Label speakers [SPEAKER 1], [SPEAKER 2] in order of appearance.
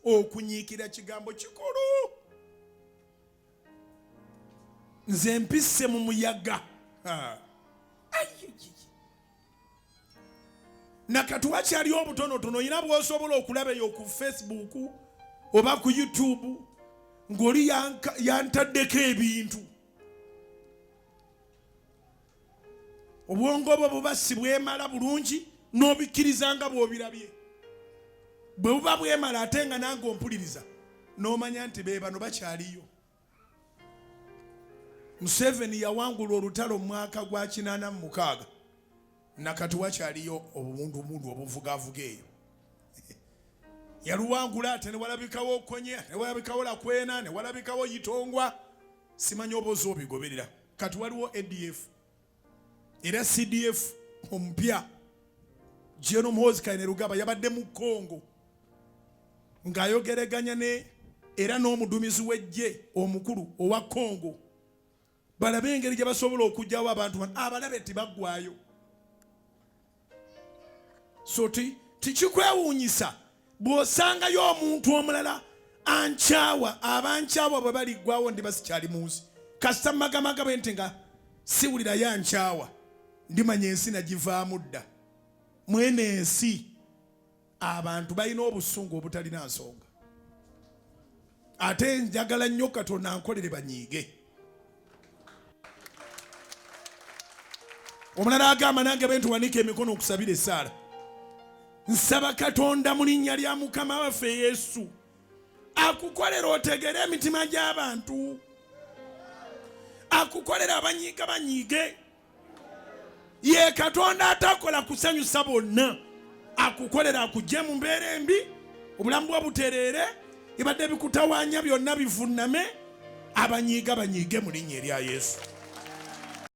[SPEAKER 1] Okunyiikira kigambo kikulu. Nze mpise mu muyaga. Nakati wakyali obutonotono olina bwosobola okulaba eyo ku Facebook oba ku YouTube ng'oli yantaddeko ebintu. Obwongo bwo buba si bwemala bulungi n'obikkiriza nga bw'obirabye. Bwe buba bwemala ate nga nange ompuliriza n'omanya nti be bano bakyaliyo. Museveni yawangula olutalo mu mwaka gwa 86, nakati wakyaliyo obubundubundu obuvugaavuga eyo. Yaluwangula ate ne walabikawo Okonye, ne walabikawo Lakwena, ne walabikawo Itongwa, simanyi oba oza obigoberera. Kati waliwo ADF era CDF omupya General Muhoozi Kainerugaba yabadde mu Congo ng'ayogereganya ne era n'omuduumizi w'eggye omukulu owa Congo, balabe engeri gye basobola okuggyawo abantu bano abalabe tebaggwayo. So tikikwewuunyisa bw'osangayo omuntu omulala ankyawa, abankyawa bwe baliggwawo ndiba sikyali mu nsi. Kasita magamaga bwe nti nga siwulirayo ankyawa, ndimanya ensi nagivaamu dda. Mwene ensi abantu balina obusungu obutalina nsonga, ate njagala nnyo Katonda ankolere banyiige. Omulala agamba nange bwe ntuwanika emikono okusabira essaala, nsaba Katonda mu linnya lya Mukama waffe Yesu akukolera otegere emitima gy'abantu, akukolera abanyiiga banyiige. Ye Katonda atakola kusanyusa bonna, akukolera akujje mu mbeera embi, obulamu bwo butereere, ebadde bikutawaanya byonna bivunname, abanyiiga banyiige mu linnya erya Yesu.